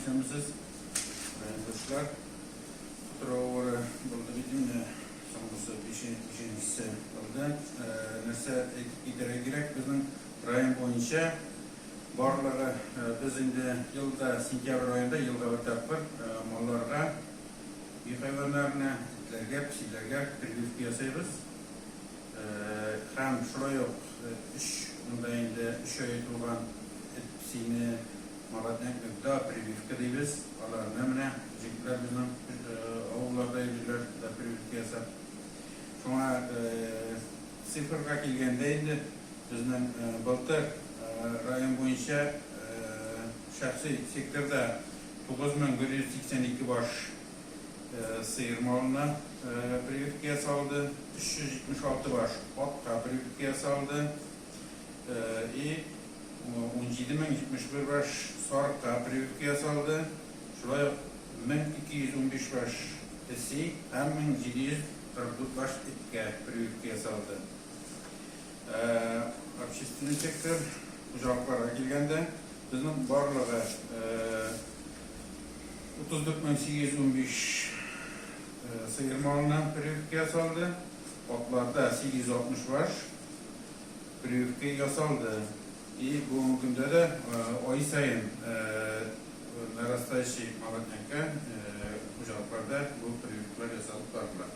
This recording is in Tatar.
Исәнмесез, райондашлар. Котыру авыры булды бит инде, соңгысы бишенчесе булды. Нәрсә әйтеп китәргә кирәк, безнең район буенча барлыгы без инде елда сентябрь аенда елга бер тапкыр малларга, өй хайваннарына, этләргә, песиләргә прививка ясыйбыз. Һәм шулай ук өч, монда инде өч ай тулган эт, песине, молоднякны да прививка дибез. Аларны менә җегетләр безнең авылларда йөриләр, да прививка ясап. Шуңа цифрга килгәндә инде безнең былтыр район буенча шәхси секторда 9182 баш Сыер малына прививка ясалды, 376 баш атка прививка ясалды и 17071 баш сарыкка прививка ясалды. Шулай ук 1215 баш песи һәм 1744 баш эткә прививка ясалды. Общественный сектор хуҗалыкларга килгәндә, безнең барлыгы 34815 сыер малына прививка ясалды. Атларда 860 баш прививка ясалды. И бүгенге көндә дә ай саен нарастающий молоднякка хуҗалыкларда бу прививкалар ясалып барыла.